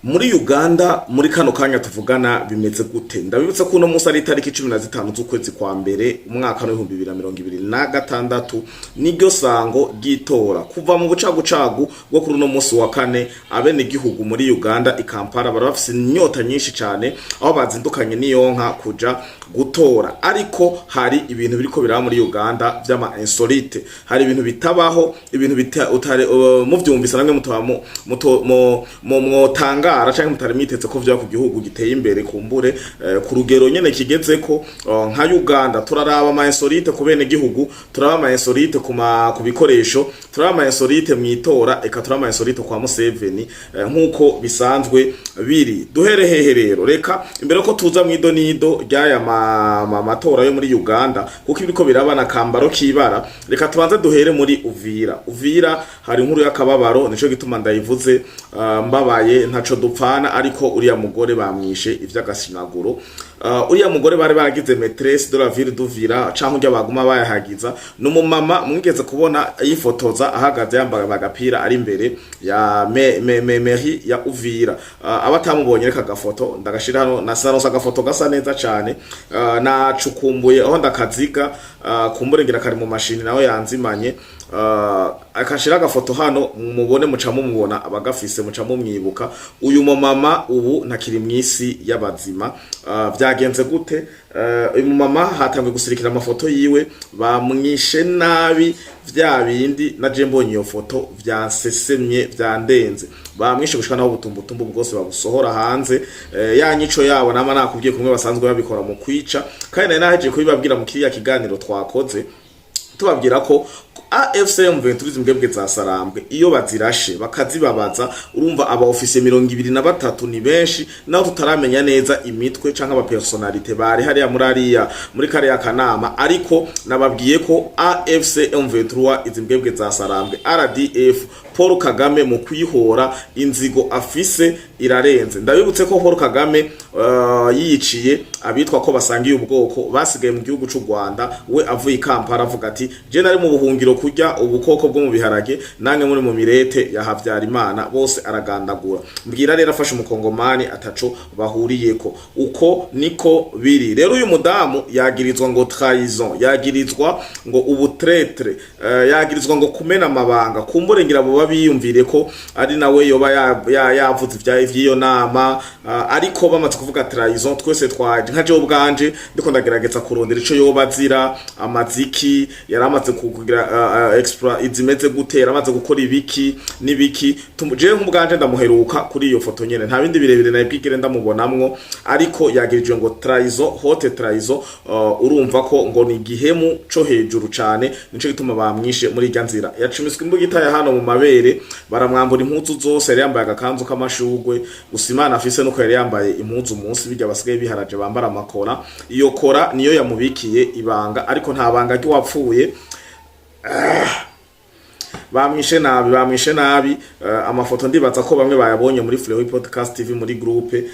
Muri Uganda muri kano kanya tuvugana bimeze gute? Ndabibutsa ko uno munsi ari itariki 15 z'ukwezi kwa mbere, umwaka w'2026, niryo sango ry'itora. Kuva mu bucagucagu bwo kuri uno munsi wa kane, abenegihugu muri Uganda i Kampala bari bafise inyota nyinshi cane, aho bazindukanye n'iyonka kuja gutora. Ariko hari ibintu biriko biraba muri Uganda vy'ama insolite, hari ibintu bitabaho, ibintu bita utare muvyumvise namwe mutoba mwotangara canke mutari mwiteze ko vyaba ku gihugu giteye imbere, kumbure ku rugero nyene kigezeko nka Uganda. Turaraba ama insolite ku bene gihugu, turaraba ama insolite ku bikoresho, turaraba ama insolite mwitora, eka turaraba ama insolite kwa Museveni nkuko bisanzwe biri. Duhere hehe rero? Reka imbere ko tuza mwido nido ry'aya matora yo muri Uganda, kuko ibiriko biraba na kambaro kibara, reka tubanze duhere muri Uvira. Uvira hari inkuru y'akababaro, nico gituma ndayivuze mbabaye, ntaco dupfana, ariko uriya mugore bamwishe ivy'agashinyaguro. Uriya mugore bari baragize maîtresse de la ville d'Uvira, canke urya baguma bayahagiza, ni umumama mwigeze kubona yifotoza ahagaze yambaye agapira ari imbere ya mairie ya Uvira. Abatamubonye, reka agafoto ndagashira hano, nasaronse agafoto gasa neza cane, nacukumbuye aho ndakaziga, kumbure ngira kari mu mashini nawe yanzimanye. Akashira agafoto hano mubone, muca mumubona, abagafise muca mumwibuka. Uyu mumama ubu ntakiri mw'isi y'abazima. Vyagenze gute? Uyu mumama hatanguye gusirikira amafoto yiwe, bamwishe nabi vya bindi. Naje mbonye iyo foto vyansesemye, vyandenze. Bamwishe gushika naho ubutumbutumbu bwose babusohora hanze. Ya nyico yabo nama nakubwiye, kumwe basanzwe babikora mu kwica, kandi nari nahejeje kubibabwira mu kiriya kiganiro twakoze, tubabwira ko AFC M23 mbwebwe za Sarambwe iyo bazirashe bakazibabaza. Urumva aba officier 23 ni benshi, naho tutaramenya neza imitwe canke aba personnalité bari hariya muri ariya muri kariya kanama, ariko nababwiye ko AFC M23 izi mbwebwe za Sarambwe, RDF, Paul Kagame mu kwihora inzigo afise irarenze. Ndabibutse ko Paul Kagame yiyiciye abitwa ko basangiye ubwoko basigaye mu gihugu c'u Rwanda. We avuye i Kampala avuga ati: "Je nari mu buhungiro kurya ubukoko bwo mu biharage, nange muri mu mirete ya Habyarimana." Bose aragandagura. Mbwira rero afashe umukongomani ataco bahuriyeko. Uko niko biri rero. Uyu mudamu yagirizwa ngo trahison, yagirizwa ngo ubu traître, yagirizwa ngo kumena amabanga. Kumbure ngira bo biyumvire ko ari nawe yoba yavuze ivya vy'iyo nama, ariko bamaze kuvuga trahison twese twaje. Nka jewe ubwanje ndiko ndagerageza kurondera ico yoba azira, amaziki yaramaze kugira exploit izimeze gute, yaramaze gukora ibiki n'ibiki. Jewe nk'ubwanje ndamuheruka kuri iyo foto nyene, nta bindi birebire nabwigere ndamubonamwo, ariko yagirijwe ngo trahison, haute trahison. Urumva ko ngo ni igihemu co hejuru cane, nico gituma bamwishe muri irya nzira. Yacumiswe imbugita ya hano mu mabere, baramwambura impuzu zose, yari yambaye agakanzu k'amashugwe gusa. Imana afise nuko yari yambaye impuzu munsi, bijya basigaye biharaje bambara amakora. Iyo kora niyo yamubikiye ibanga, ariko nta banga ry'uwapfuye. Bamwishe nabi, bamwishe nabi. Amafoto ndibaza ko bamwe bayabonye muri Fleury Podcast TV muri groupe,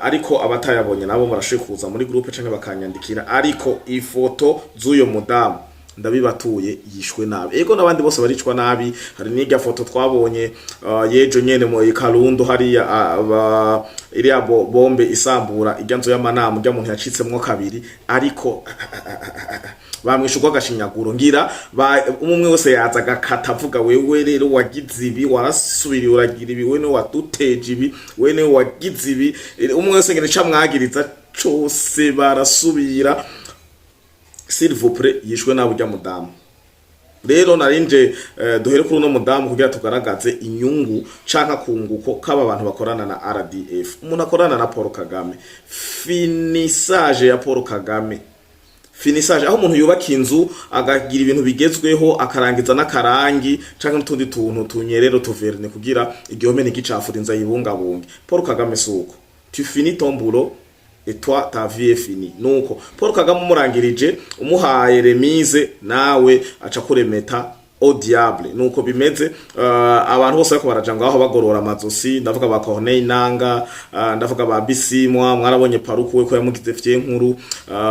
ariko abatayabonye nabo barashoboye kuza muri groupe canke bakanyandikira. Ariko ifoto z'uyo mudamu ndabibatuye, yishwe nabi. Ego, n'abandi bose baricwa nabi. Hari n'irya foto twabonye yejo nyene mu Karundo hariya, iriya bombe isambura irya nzu y'amanama, urya muntu yacitsemwo kabiri, ariko bamwishe urw'agashinyaguro. Ngira umwe wese yaza agakata avuga: "Wewe rero wagize ibi, warasubiriye uragira ibi, wewe waduteje ibi, wewe wagize ibi." Umwe wese ngene camwagiriza cose barasubira. S'il vous plaît, yishwe nabi urya mudamu. Rero narinje duhere kuri uno mudamu kugira tugaragaze inyungu canka kunguko kaba abantu bakorana na RDF. Umuntu akorana na Paul Kagame, finissage ya Paul Kagame, finissage aho umuntu yubaka inzu akagira ibintu bigezweho, akarangiza n'akarangi canke n'utundi tuntu tunyerero tu vernis kugira igihome ntigicafure, inzu ayibungabunge. Paul Kagame suko, tu finis ton boulot et toi ta vie est finie. Nuko Paul Kagame umurangirije, umuhaye remise, nawe aca kuremeta au diable. Nuko bimeze. Abantu bose bariko baraja ngaho bagorora amazosi, ndavuga ba Corneille Nanga, ndavuga ba Bisimwa, mwarabonye Paruku we ko yamugize fye nkuru,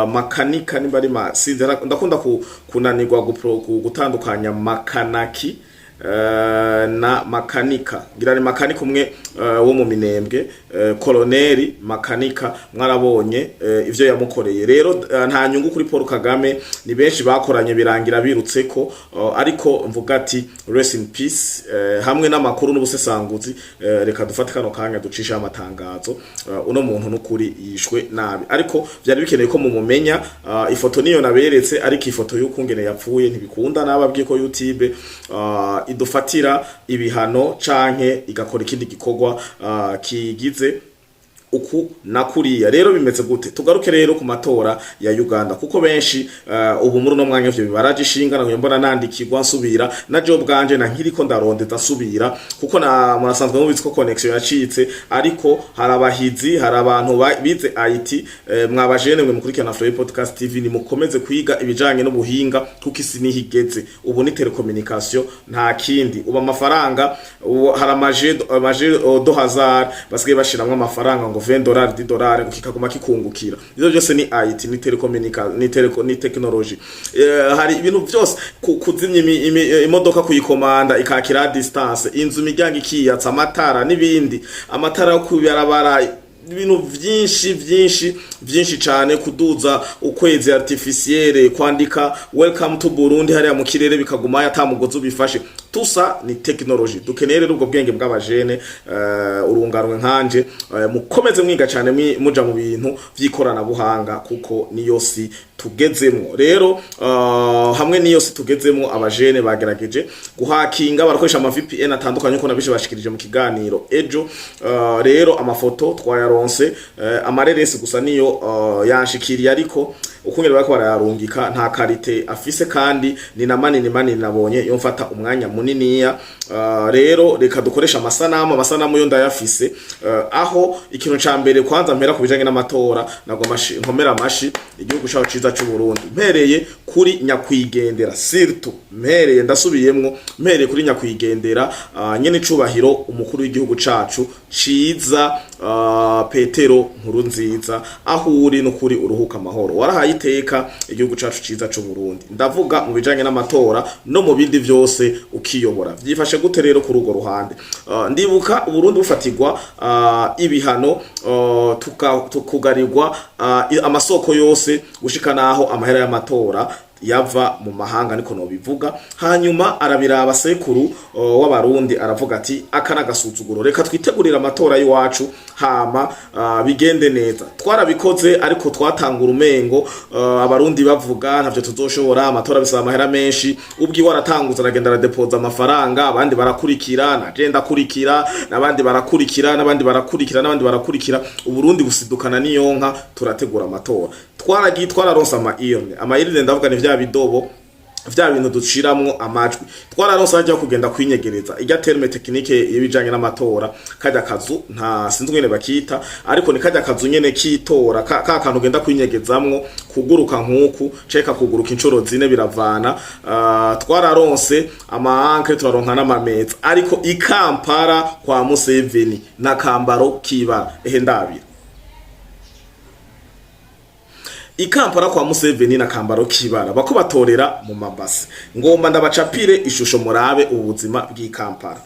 makanika nimba ari ma sinzi, ndakunda kunanirwa gutandukanya makanaki. na Makanika, ngira ni Makanika umwe wo mu Minembwe, koloneli Makanika. Mwarabonye ivyo yamukoreye. Rero nta nyungu kuri Paul Kagame. Ni benshi bakoranye birangira birutseko, ariko mvuga ati rest in peace. Hamwe n'amakuru n'ubusesanguzi, reka dufate kano kanya ducisha amatangazo. Uno muntu nukuri yishwe nabi, ariko vyari bikeneye ko mumumenya. Ifoto niyo naberetse, ariko ifoto y'ukungene yapfuye ntibikunda. Nababwiye ko YouTube idufatira ibihano canke igakora ikindi gikorwa kigize uku na kuriya. Rero bimeze gute? Tugaruke rero ku matora ya Uganda, kuko benshi ubu muri uno mwanya ivyo bibaraje ishinga. Nahuye mbona nandikirwa nsubira na job bwanje na nkiriko ndarondeza nsubira, kuko na murasanzwe mubizi ko connection yacitse. Ariko hari abahizi, hari abantu bize IT. Mwabajene mwe mukurikirana Flow Podcast TV, ni mukomeze kwiga ibijanye n'ubuhinga, kuko isi niho igeze ubu ni telecommunication, nta kindi. Ubu amafaranga, ubu hari amaje de hasard basigaye bashiramwo amafaranga ngo $20, $10, ngo kikaguma kikungukira. Ivyo byose ni IT, ni telecommunication, ni teleco, ni technology. Hari ibintu byose, kuzimya imodoka, kuyikomanda ikakira à distance, inzu imiryango ikiyatsa, amatara n'ibindi, amatara yo kubarabara, ibintu vyinshi vyinshi vyinshi cane, kuduza ukwezi artificiel, kwandika "Welcome to Burundi" hariya mu kirere bikaguma ata mugozi ubifashe, tusa ni technology. Dukeneye rero ubwo bwenge bw'abajene, urunganwe nkanje, mukomeze mwiga cyane, muja mu bintu vy'ikoranabuhanga, kuko niyo si tugezemwo. Rero hamwe niyo si tugezemwo, abajene bagerageje guhakinga, barakoresha ama VPN atandukanye, uko nabishe bashikirije mu kiganiro ejo. Rero amafoto twayaronse, amareresi gusa niyo yanshikiriye, ariko ukungene bariko barayarungika nta qualité afise, kandi ni na manini manini nabonye yo mfata umwanya muniniya. Rero reka dukoresha amasanamu. Amasanamu yo ndayafise. Aho ikintu ca mbere kwanza mpera ku bijanye n'amatora, nagomba nkomera amashi igihugu caho ciza c'u Burundi, mpereye kuri nyakwigendera, surtout mpereye, ndasubiyemwo, mpereye kuri nyakwigendera, nyene icubahiro umukuru w'igihugu cacu ciza, Petero Nkurunziza. Aho uri n'ukuri uruhuka amahoro, warahaye iteka igihugu cacu ciza c'u Burundi. Ndavuga mu bijanye n'amatora no mu bindi vyose ukiyobora. Vyifashe gute rero kuri urwo ruhande? Ndibuka Uburundi bufatirwa ibihano, tukugarirwa amasoko yose, gushika naho amahera y'amatora yava mu mahanga, niko nobivuga. Hanyuma arabiraba sekuru w'Abarundi, aravuga ati aka n'agasuzuguro, reka twitegurire amatora y'iwacu hama bigende neza. Twarabikoze, ariko twatangura umengo Abarundi bavuga ntavyo tuzoshobora, amatora bisaba amahera menshi. Ubwiwe aratanguza, aragenda aradepoza amafaranga, abandi barakurikira, naje ndakurikira, n'abandi barakurikira, n'abandi barakurikira, n'abandi barakurikira. Uburundi busidukana n'iyonka, turategura amatora. Twaragiye twararonse ama urne. Ama urne ndavuga ni vya bidobo, vya bintu duciramwo amajwi. Twararonse hajya kugenda kwinyegereza, irya terme technique y'ibijanye n'amatora, kajya kazu, nta sinzi ngene bakita, ariko ni kajya kazu nyene kitora, ka kantu ugenda kwinyegezamwo, kuguruka nkuku ceka kuguruka inshuro zine biravana. Twararonse ama encre, turaronka n'amameza, ariko ikampara kwa Museveni na kambaro kibara ehe ndabira ikampara kwa Museveni na kambaro kibara bako batorera mu mabase. Ngomba ndabacapire ishusho murabe ubuzima bw'ikampara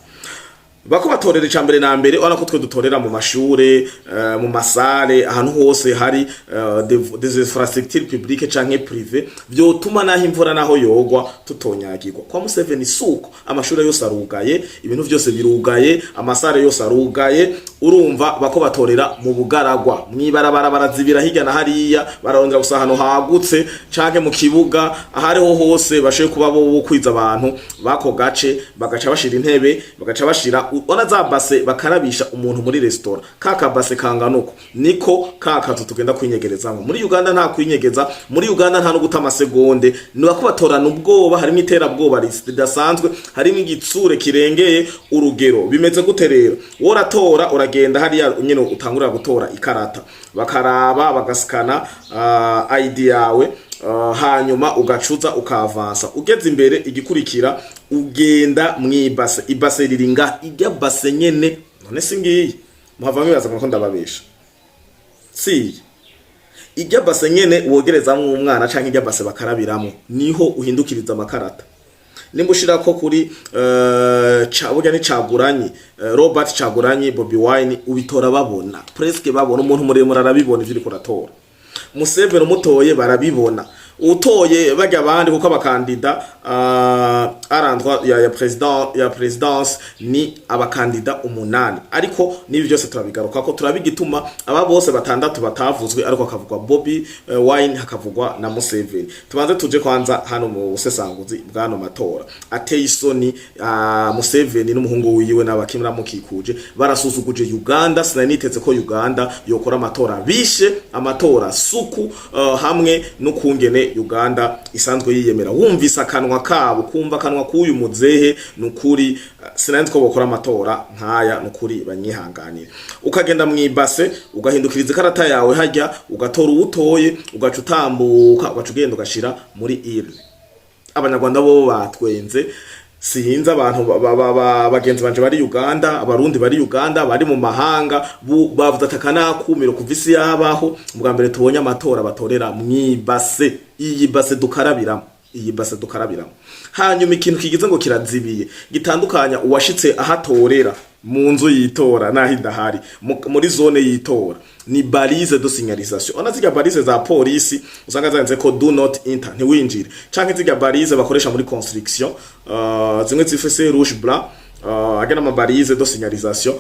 bako batorera. Icambere na mbere, urabona ko twe dutorera mu mashure, mu masare, ahantu hose hari des infrastructures publiques canke privées, vyotuma naho imvura naho yogwa tutonyagirwa. Kwa Museveni suko, amashure yose arugaye, ibintu vyose birugaye, amasare yose arugaye. Urumva bako batorera mu bugaragwa, mwibarabara, barazibira hirya na hariya, bararondera gusa ahantu hagutse canke mu kibuga, ahariho hose bashoboye kuba bo kwiza abantu bako gace, bagaca bashira intebe, bagaca bashira ona za base bakarabisha umuntu muri restaurant, ka kabase kangana uko, niko ka kazu tugenda kwinyegerezamwo. Muri Uganda nta kwinyegeza, muri Uganda nta no guta amasegonde, ni bako batorana ubwoba, harimo iterabwoba ridasanzwe, harimo igitsure kirengeye urugero. Bimeze gute rero? Wowe uratora, uragenda hariya nyene utangurira gutora ikarata, bakaraba, bagasikana ID yawe, hanyuma ugacuza ukavansa. Ugeze imbere, igikurikira ugenda mwibase, ibase riri nga ijya base nyene. None si ngiyi? Muhava mwibaza ngo ndababesha. Si ijya base nyene wogerezamwo umwana canke ijya base bakarabiramwo, niho uhindukiriza amakarata. Nimba ushirako kuri burya ni Caguranyi, Robert Caguranyi, Bobi Wine, ubitora babona, presque babona. Umuntu muremure arabibona ivyo uriko uratora. Museveni umutoye barabibona, utoye bajya abandi, kuko abakandida arandwa ya président, ya présidence, ni abakandida umunani. Ariko n'ibi byose turabigaruka ko turabigituma aba bose batandatu batavuzwe, ariko hakavugwa Bobi Wine, hakavugwa na Museveni. Tubanze tuje kwanza hano mu busesanguzi bw'ano matora ateye isoni. Museveni n'umuhungu wiwe n'abakimura mukikuje barasuzuguje Uganda. Sinari niteze ko Uganda yokora amatora bishe, amatora suku, hamwe n'ukungene Uganda isanzwe yiyemera. Wumvise akanwa kabo, kumva akanwa k'uyu muzehe, nukuri sinari nzi ko bokora amatora nkaya, nukuri banyihanganire. Ukagenda mwibase, ugahindukiriza ikarata yawe hajya, ugatora uwutoye, ugaca utambuka, ugaca ugenda ugashira muri urne. Abanyarwanda bo batwenze. Sinzi abantu bagenzi banje bari Uganda, Abarundi bari Uganda, bari mu mahanga, bavuze ati akanakumiro, kuva isi yabaho bwa mbere tubonye amatora batorera mwibase, iyi base dukarabiramo, iyi base dukarabiramo. Hanyuma ikintu kigize ngo kirazibiye gitandukanya uwashitse ahatorera mu nzu yitora naho idahari muri zone yitora ni balise de signalisation. Ona zirya balise za polisi usanga zanditse ko "Do not enter", ntiwinjire, canke zirya balise bakoresha muri construction, zimwe zifise rouge, blanc, agena ama balise de signalisation,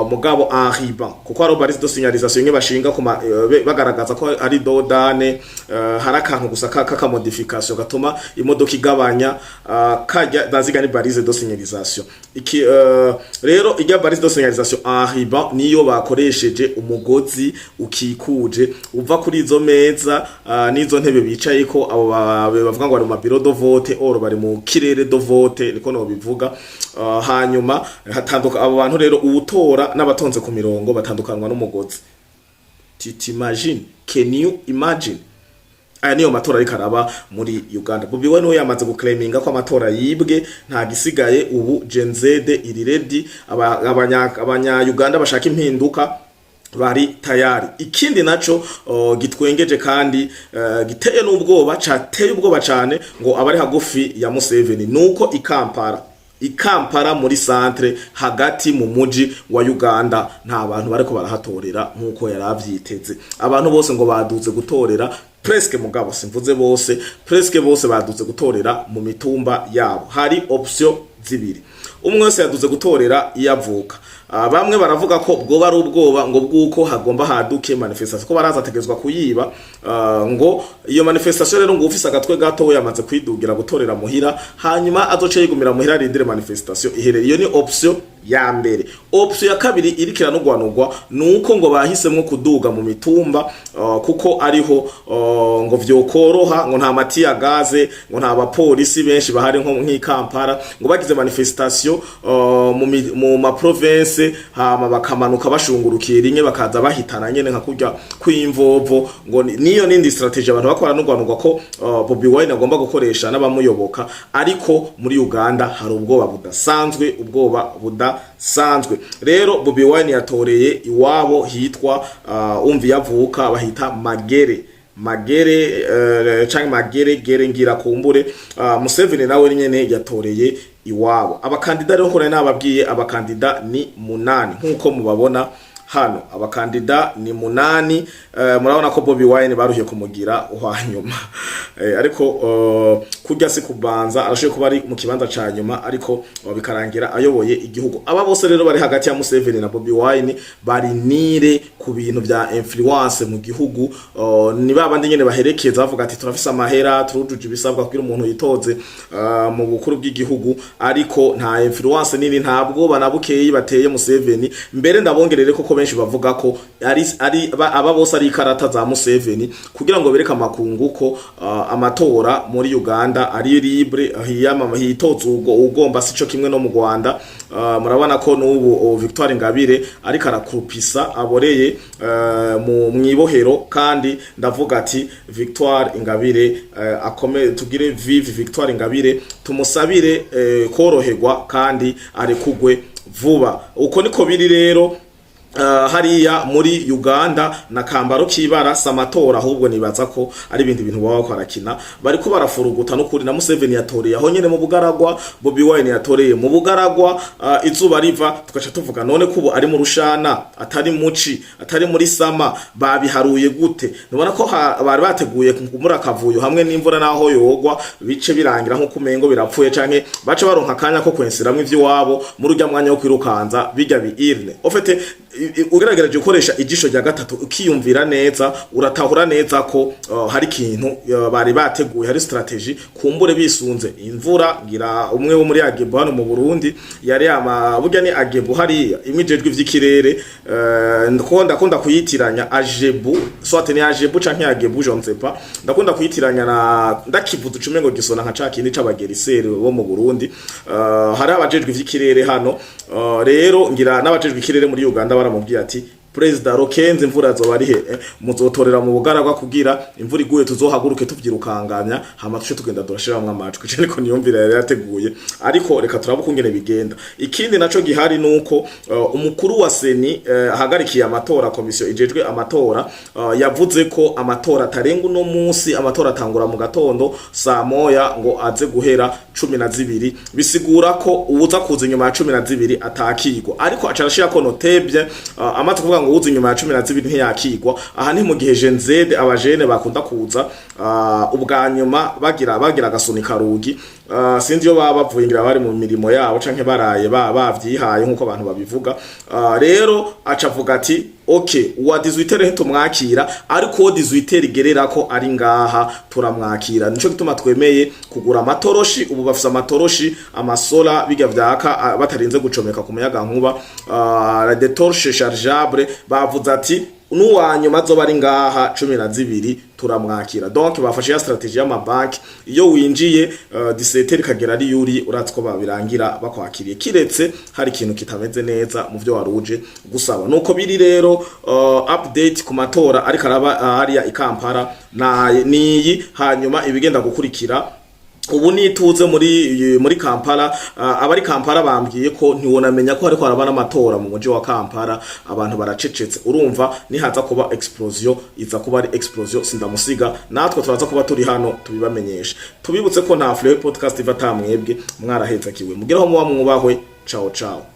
mugabo en ruban, kuko hari balise de signalisation imwe bashinga ku bagaragaza ko ari dos d'âne, hari akantu gusa kaka modification gatuma imodoka igabanya, kajya daziga ni balise de signalisation. Iki rero, ijya balise de signalisation en ruban niyo bakoresheje umugozi ukikuje uva kuri izo meza n'izo ntebe bicayeko abo bavuga ngo bari mu ma bureau de vote, or bari mu kirere de vote, niko no bivuga. Hanyuma hatanduka abo bantu rero, uwutora n'abatonze ku mirongo batandukanwa n'umugozi. T'imagine? Can you imagine? Aya niyo matora ariko araba muri Uganda. Bobi Wine we yamaze guclaiminga ko amatora yibwe, nta gisigaye. Ubu Gen Z iri ready, abanya Uganda bashaka impinduka bari tayari. Ikindi naco gitwengeje kandi giteye n'ubwoba, cateye ubwoba cane ngo abari hagufi ya Museveni, nuko i Kampala muri centre, hagati mu muji wa Uganda, nta bantu bariko barahatorera nkuko yaravyiteze. Abantu bose ngo baduze gutorera presque, mugabo simvuze bose, presque bose baduze gutorera mu mitumba yabo. Hari option zibiri: umwe wese yaduze gutorera iyo avuka. Bamwe baravuga ko bwoba ari ubwoba ngo bwuko hagomba haduke manifestation, ko baraza ategezwa kuyiba. Ngo iyo manifestation rero, ngo ufise agatwe gato we yamaze kwidugira gutorera muhira, hanyuma azoce yigumira muhira arindire manifestation ihere. Iyo ni option ya mbere. Option ya kabiri iriko iranugwanugwa nuko ngo bahisemwo kuduga mu mitumba, kuko ariho ngo vyokoroha, ngo nta ma tear gas, ngo nta bapolisi benshi bahari nko nk'i Kampala, ngo bagize manifestation mu ma province, hama bakamanuka bashungurukiye rimwe, bakaza bahitana nyene nka kurya kw'imvovo. Ngo niyo nindi strategy abantu bakora nugwanugwa ko Bobi Wine agomba gukoresha n'abamuyoboka. Ariko muri Uganda hari ubwoba budasanzwe, ubwoba budasanzwe. Rero Bobi Wine yatoreye iwabo hitwa, umvi yavuka, bahita Magere, Magere canke Magere gere ngira kumbure. Museveni nawe nyene yatoreye iwabo. Abakandida rero, nko nababwiye, abakandida ni munani nkuko mubabona hano. Abakandida ni munani. Murabona ko Bobi Wine baruhiye kumugira uwa nyuma, ariko kurya si kubanza, arashoboye kuba ari mu kibanza ca nyuma, ariko bikarangira ayoboye igihugu. Aba bose rero bari hagati ya Museveni na Bobi Wine bari nire ku bintu vya influence mu gihugu. Ni babandi nyene baherekeza bavuga ati turafise amahera, turujuje ibisabwa kugira umuntu yitoze mu bukuru bw'igihugu, ariko nta influence nini, ntabwo banabukeyi bateye Museveni. Mbere ndabongerere koko benshi bavuga ko ari aba bose ari ikarata za Museveni kugira ngo bereke amakungu ko amatora muri Uganda ari libre, hiyamama hitoza ubwo ugomba, sico kimwe no mu Rwanda. Murabona ko n'ubu Victoire Ingabire ariko arakurupisa aboreye mu mwibohero. Kandi ndavuga ati Victoire Ingabire akome, tugire vive Victoire Ingabire, tumusabire koroherwa kandi arekugwe vuba. Uko niko biri rero. Hariya muri Uganda na kambaro kibara samatora, ahubwo nibaza ko ari ibindi bintu baba barakina, bariko barafuruguta n'ukuri. Na Museveni yatoreye aho nyene mu bugaragwa, Bobi Wine yatoreye mu bugaragwa, izuba riva. Tugaca tuvuga none kubo ari mu rushana, atari muci, atari muri sama, babiharuye gute? Nubona ko bari bateguye muri akavuyo hamwe n'imvura naho yogwa, bice birangira nko kumengo birapfuye, canke bace baronka akanya ko kwensiramwo ivy'iwabo muri urya mwanya wo kwirukanza bijya bi urne. Au fait, ugerageje gukoresha ijisho rya gatatu ukiyumvira neza, uratahura neza ko hari ikintu bari bateguye, hari stratégie kumbure bisunze imvura. Ngira umwe wo muri AGEBU hano mu Burundi yari ama burya ni AGEBU hariya imwe ijejwe ivy'ikirere, ndakunda kuyitiranya AGEBU, soit ni AGEBU canke AGEBU, je ne sais pas. Ndakunda kuyitiranya na ndakivuze ucume ngo gisona nka ca kindi c'abageriseri bo mu Burundi. Hari abajejwe ivy'ikirere hano, rero ngira n'abajejwe ikirere muri Uganda baramubwiye ati: "Perezida Rokenze, imvura zoba ari he? Muzotorera mu bugaragwa kugira imvura iguye tuzohaguruke tuvyirukanganya, hama tuce tugenda turashiramwo amajwi." Je niko niyumvira yari yateguye, ariko reka turabe ukungene bigenda. Ikindi naco gihari nuko umukuru wa CENI, ahagarikiye amatora, komisiyo ijejwe amatora, yavuze ko amatora atarenga uno munsi. Amatora atangura mu gatondo saa 1 ngo aze guhera 12, bisigura ko uwuza kuza inyuma ya 12 atakigwa. Ariko aca arashirako notebye, amaze kuvuga ngo uwuza inyuma ya 12 ntiyakigwa. Aha ni mu gihe Gen Z, abajene bakunda kuza ubwa nyuma, bagira agasunika rugi. Sinzi iyo baba bavuye, ngira bari mu mirimo yabo canke baraye bavyihaye nkuko abantu babivuga. Rero aca avuga ati: "Okay, uwa 18 ntitumwakira, ariko uwo 18 igerera ko ari ngaha turamwakira." Nico gituma twemeye kugura amatoroshi. Ubu bafise amatoroshi, amasola bijya vyaka, batarinze gucomeka ku muyaga nkuba, des torches rechargeables. Bavuze ati n'uwanyuma azoba ari ngaha 12 turamwakira. Donc bafashe ya stratégie y'amabanki: iyo winjiye 17 ikagera ari yuri, uratse ko babirangira bakwakiriye, kiretse hari ikintu kitameze neza mu vyo waruje gusaba. Nuko biri rero, update ku matora ariko araba hariya i Kampala na niyi. Hanyuma ibigenda gukurikira ubu nituze muri Kampala, abari Kampala bambwiye ko ntiwonamenya ko hariko haraba n'amatora mu muji wa Kampala, abantu baracecetse. Urumva nihaza kuba explosion, iza kuba ari explosion sindamusiga. Natwe turaza kuba turi hano tubibamenyesha. Tubibutse ko nta Fleur Podcast iva atamwebwe mwarahezakiwe. Mugeraho muba mwubahwe. Ciao ciao.